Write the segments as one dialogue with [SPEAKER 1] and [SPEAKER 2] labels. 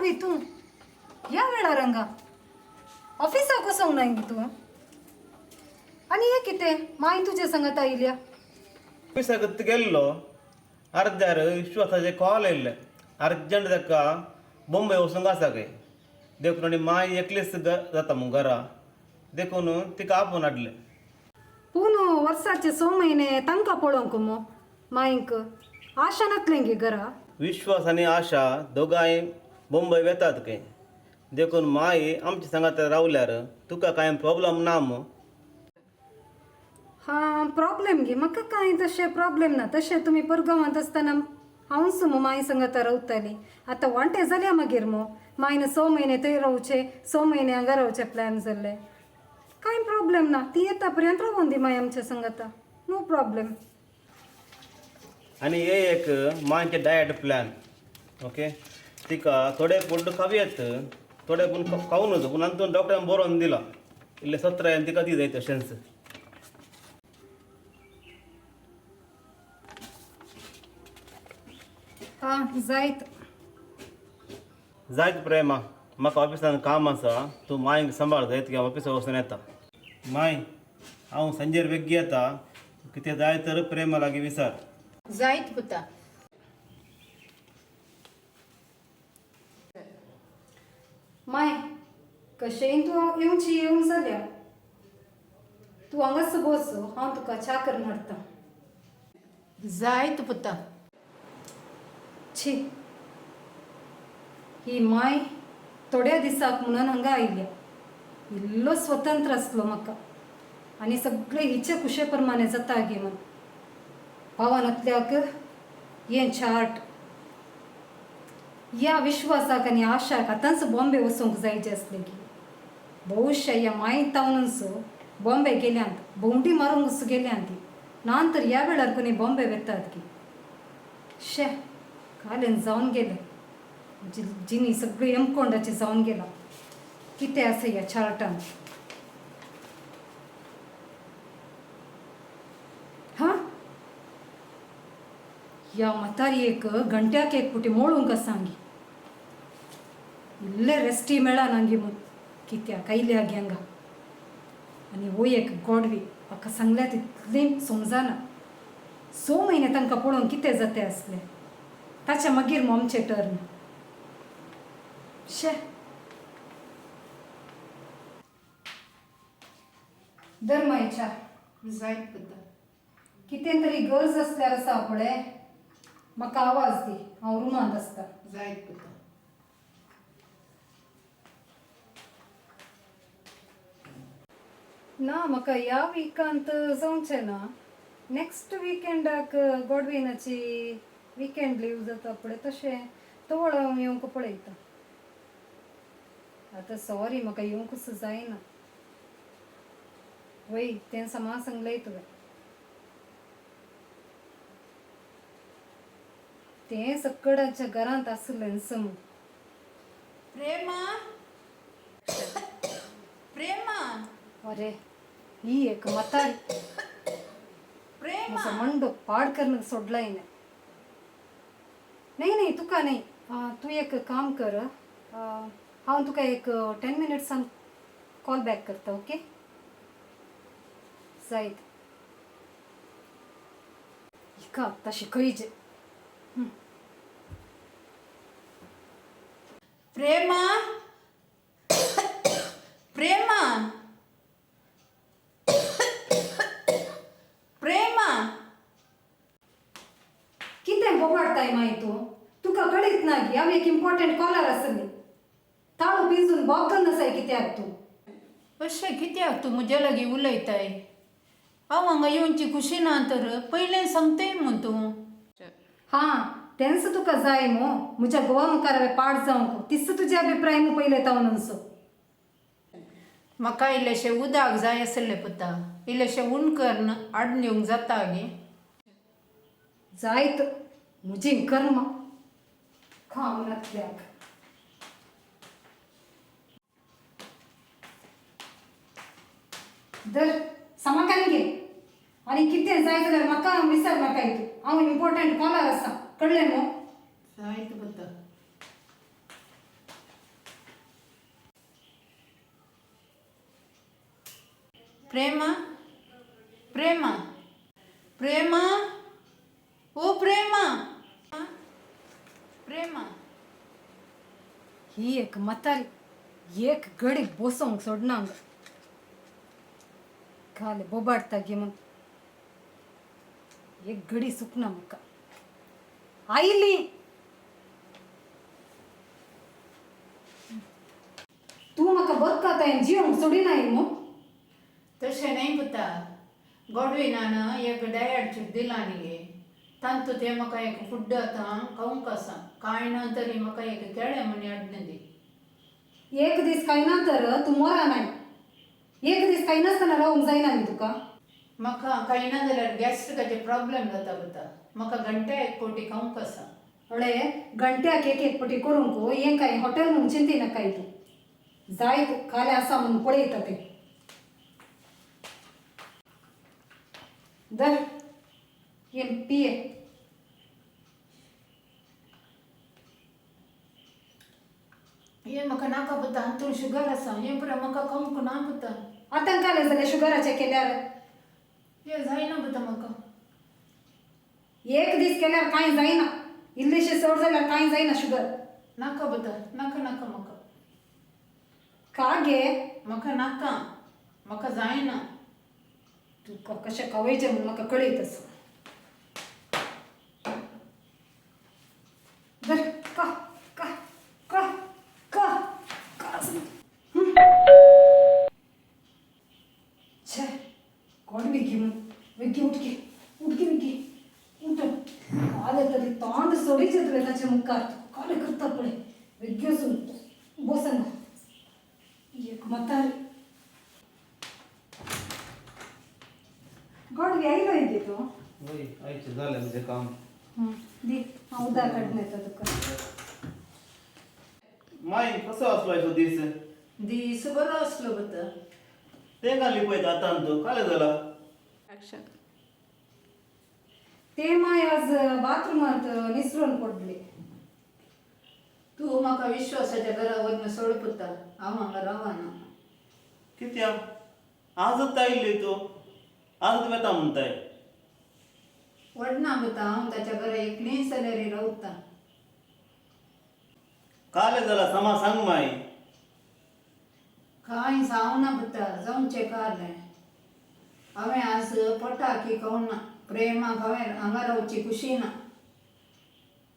[SPEAKER 1] गॉडवी तूं ह्या वेळार हांगा ऑफिसाक वचोंक नाय गे तूं? आनी हें कितें माय तुजे संगत आयल्या?
[SPEAKER 2] ऑफिसाक गेल्लो अर्द्यार विश्वासाचे कॉल येयल्ले, अर्जंट ताका बॉम्बे वचूंक आसा खंय. देखून आनी माय एकलीच जाता मु घरा, देखून तिका आपोवन हाडलें.
[SPEAKER 1] पूण वर्साचे 6 म्हयने तांकां पळोवंक मो मायंक आशा नातलें गे घरा.
[SPEAKER 2] विश्वास आनी आशा दोगांय बॉम्बे वेतात खंय, देखून माय आमच्या सांगात रावल्यार तुका कांय प्रॉब्लम ना मू?
[SPEAKER 1] हां प्रॉब्लेम गे म्हाका कांय तशें प्रॉब्लेम ना. तशें तुमी परगांवांत आसतना हांवूच मो माय संगाता रावताली. आतां वांटे जाल्या मागीर मो मायन 6 म्हयने थंय रावचे, 6 म्हयने हांगा रावचे प्लॅन जाल्ले. कांय प्रॉब्लेम ना, ती येता पर्यंत रावून दी माय आमच्या संगाता, नो प्रॉब्लेम.
[SPEAKER 2] आनी हे एक मांयचे डायट प्लॅन ओके, तिका थोडे फूड खावयेत, थोडे पूण खावूं नजो, पूण अंतून डॉक्टरान बरोवन दिलां इल्लें सत्रायन तिका दी जाय तशेंच.
[SPEAKER 1] हां जायत
[SPEAKER 2] जायत प्रेमा, म्हाका ऑफिसान काम आसा, तूं मांयक सांबाळ जायत की हांव ऑफिसा वचून येता. माय हांव सांजेर बेगी येता, कितें जाय तर प्रेमा लागीं विचार.
[SPEAKER 3] जायत पुता.
[SPEAKER 1] माय कशेंय तूं येवची येवंक जाल्या, तूं हांगाच बस, हांव तुका च्या करून हाडटा.
[SPEAKER 3] जायत पुता.
[SPEAKER 1] छी, ही माय थोड्या दिसाक म्हणून हांगा आयल्या. इल्लो स्वतंत्र आसलो म्हाका आनी सगळें हिचे खुशे प्रमाणे जाता गे म्हण पावनातल्याक हें चार्ट ह्या विश्वासाक आनी आशाक आतांच बॉम्बे वचूंक जाय जे आसलें की भोवशा ह्या माय तावनूच बॉम्बे गेल्यांत, भोंवडी मारूंकच गेल्यांत ती. ना तर ह्या वेळार कोणी बॉम्बे वेतात की. शे कालेन जावन गेलें, जिनी सगळी एमकोंडाची जावन गेला. कितें आसा ह्या चार्टान? हां ह्या म्हातारयेक घंट्याक एक फावटी मोळूंक आसा गी, इल्लें रेस्टी मेळना गी म्हूण कित्याक आयल्या गे हांगा. आनी हो एक गॉडवी म्हाका सांगल्या तितलें समजना. 6 म्हयने तांकां पळोवन कितें जाता आसलें, ताच्या मागीर मो आमचें टर्न. शे धर मायच्या.
[SPEAKER 3] जायत पुता.
[SPEAKER 1] कितें तरी गरज आसल्यार आसा पळय म्हाका आवाज दी, हांव रुमांत आसता.
[SPEAKER 3] जायत पुता.
[SPEAKER 1] ना म्हाका ह्या विकांत जावचें ना, नॅक्स्ट विकेंडाक गॉडविनाची विकेंड लीव जाता पळय तशें तवळ हांव येवंक पळयता. आतां सॉरी म्हाका येवंकच जायना. वय तें समा सांगलें तुवें, तें सक्कडाच्या घरांत आसलेंच म्हूण.
[SPEAKER 3] प्रेमा, प्रेमा.
[SPEAKER 1] अरे ही एक म्हातारी
[SPEAKER 3] प्रेमा,
[SPEAKER 1] म्हजो मंडो पाड करून सोडला हिणें. नाही नाही तुका नाही, तूं एक काम कर, हांव तुका एक 10 मिनट्सान कॉल बॅक करता. ओके जायत हिका आतां शिकयजे.
[SPEAKER 3] प्रेमा, प्रेमा, प्रेमा.
[SPEAKER 1] कितें बोबाडताय मागीर तूं? तुका कळीत ना गी हांव एक इम्पॉर्टंट कॉलर आसली. ताळो पिंजून बोगन आसाय कित्याक तूं?
[SPEAKER 3] अशें कित्याक तूं म्हज्या लागीं उलयताय? हांव हांगा येवची खुशी ना तर पयलें सांगताय म्हूण तूं.
[SPEAKER 1] हां तेंच तुका जाय मो, म्हज्या घोवा मुखार हांवें पाड जावंक तिस तुजे अभिप्राय मू पयलें तावनूच.
[SPEAKER 3] म्हाका इल्लेशें उदक जाय आसलें पुता, इल्लेशें उण करून हाडून दिवंक जाता गे?
[SPEAKER 1] जायत म्हजीं कर्मां काम नातल्याक. धर समाकान घे आनी कितें जाय जाल्यार म्हाका विसर नाकाय तूं, हांव इम्पॉर्टंट कॉलर आसा, कळ्ळें मो?
[SPEAKER 3] जायत पुता. प्रेमा, प्रेमा, प्रेमा, ओ प्रेमा, प्रेमा.
[SPEAKER 1] ही एक म्हातारी एक घडी बसोंक सोडना हांगा. काले बोबाडटा गे म्हूण एक घडी सुकना म्हाका. आयली तूं म्हाका बदकाताय जिवंक सोडिनाय मू.
[SPEAKER 3] तशें न्हय पुता, गॉडविनान एक डायट चिट दिला न्ही गे, तांतू तें म्हाका एक फुड आतां खावंक आसा. कांय ना तरी म्हाका एक केळें म्हूण हाडून दी.
[SPEAKER 1] एक दीस खायना तर तूं मरा नाय. एक दीस खायनासतना रावंक जायना न्ही तुका.
[SPEAKER 3] म्हाका खायना जाल्यार गॅस्ट्रिकाचे प्रॉब्लेम जाता पुता. म्हाका घंट्या एक पवटी खावंक आसा.
[SPEAKER 1] अळे घंट्याक एक एक पटी करूंक हें काय हॉटेल म्हूण चिंतिनाकाय तूं. जायत कालें आसा म्हूण पळयता तें. धर हें पिये.
[SPEAKER 3] हें म्हाका नाका पुता, हातूंत शुगर आसा. हें पुरो म्हाका खावंक ना पुता.
[SPEAKER 1] आतां कालें जालें शुगराचें केल्यार.
[SPEAKER 3] हें जायना पुता म्हाका.
[SPEAKER 1] एक दीस केल्यार कांय जायना, इल्लेशें चड जाल्यार कांय जायना शुगर.
[SPEAKER 3] नाका पुता, नाका नाका म्हाका.
[SPEAKER 1] का गे?
[SPEAKER 3] म्हाका नाका, म्हाका जायना.
[SPEAKER 1] तुका कशें खावयचें म्हूण म्हाका कळयत आसा. धर का का का का का. छे कोण विकी म्हूण. विकी उठकी उठकी विकी उठ. काले तरी तोंड सोडीचें तुवें ताचे मुखार. काले करता पळय वेग्गी वचून बस हांगा. एक म्हातारी गोडवी आयलो गे तूं.
[SPEAKER 2] वय आयचें जालें म्हजें काम.
[SPEAKER 1] दी हांव उदक काडून येता तुका.
[SPEAKER 2] माय कसो आसलो आयचो दीस?
[SPEAKER 3] दीस बरो आसलो पुता.
[SPEAKER 2] तें काय लिपयता आतां तूं कालें जाला?
[SPEAKER 1] ते माय आज बाथरुमांत निसरून पडली.
[SPEAKER 3] तूं म्हाका विश्वासाच्या घरा व्हरून सोड पुता, हांव हांगा रावना.
[SPEAKER 2] कित्याक आजच आयिल्ली तूं, आजच वेता म्हणटाय.
[SPEAKER 3] वडना पुता, हांव ताच्या घरा एकलीच जाल्यार रावता.
[SPEAKER 2] कालें जाला समा सांग माय.
[SPEAKER 3] कांय जावना पुता, जावचें कालें. हांवें आज पोटाक खावना. प्रेमाक हांवें हांगा रावची खुशी ना.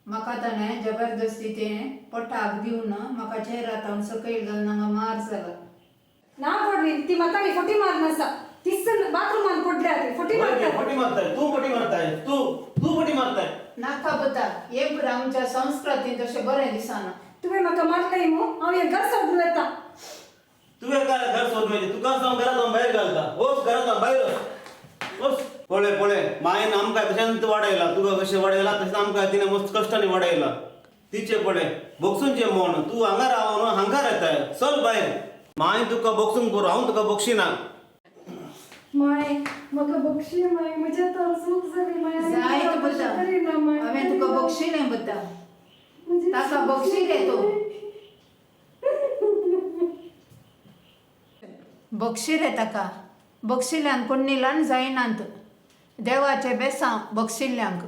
[SPEAKER 3] म्हाका ताणें जबरदस्ती तें पोटाक दिवन म्हाका चेरातावन सकयल घालून हांगा मार जाला.
[SPEAKER 1] ना पडली ती म्हातारी फटी मारून आसा. तिस बाथरुमान पडल्या ती फटी मारता.
[SPEAKER 2] फटी मारताय तूं, फटी मारताय तूं, तूं फटी मारताय.
[SPEAKER 3] नाका पुता, हें पुरो आमच्या संस्कृतीन तशें बरें दिसना.
[SPEAKER 1] तुवें म्हाका मारलें मू, हांव हें घर सोडून वता.
[SPEAKER 2] तुवें काय घर सोडून वयता? तुका हांव घरांत हांव भायर घालता. वच घरांत हांव भायर वच वच. पळय पळय मायन आमकां तशेंच वाडयला. तुका कशें वाडयला तशेंच आमकां तिणें मस्त कश्टांनी वाडयला. तिचें पळय बोगसूनचें म्हण तूं हांगा रावन हांगा येताय. चल भायर. माय तुका बोगसूंक पुरो, हांव तुका बोगशिना.
[SPEAKER 1] माय म्हाका बक्षी माय, म्हज्या तर चूक जाली माय.
[SPEAKER 3] जायत पुता, हांवें तुका बक्षिलें पुता, ताका बक्षिलें तूं. बक्षिलें ताका, बक्षिल्यान कोण्णी ल्हान जायनात. देवाचें बेसांव बक्षिल्ल्यांक.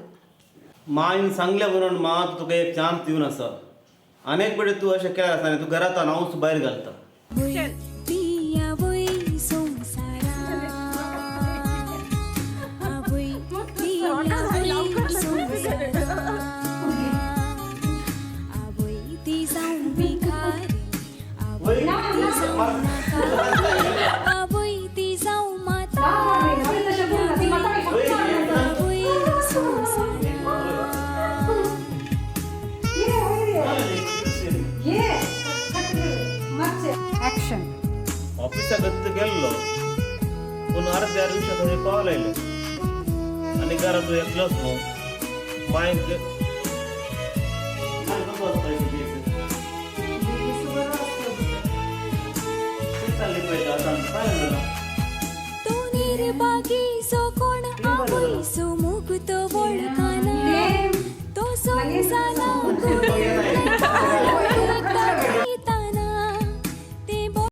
[SPEAKER 2] मायन सांगलें म्हणून मात तुका एक चान्स दिवन आसा. अनेक वेळ तूं अशें केल्यार आसतना तूं घरांत हांवूच भायर घालता. ऑफिसाक गेल्लो पूण अर्द्यार विश्वासाचेर कॉल आयले आनी घरा तूं एकलोच न्हू. माय कसो आसता दीस? चालली पळयता आतां काय जालां?
[SPEAKER 4] तूं निर्भागी सो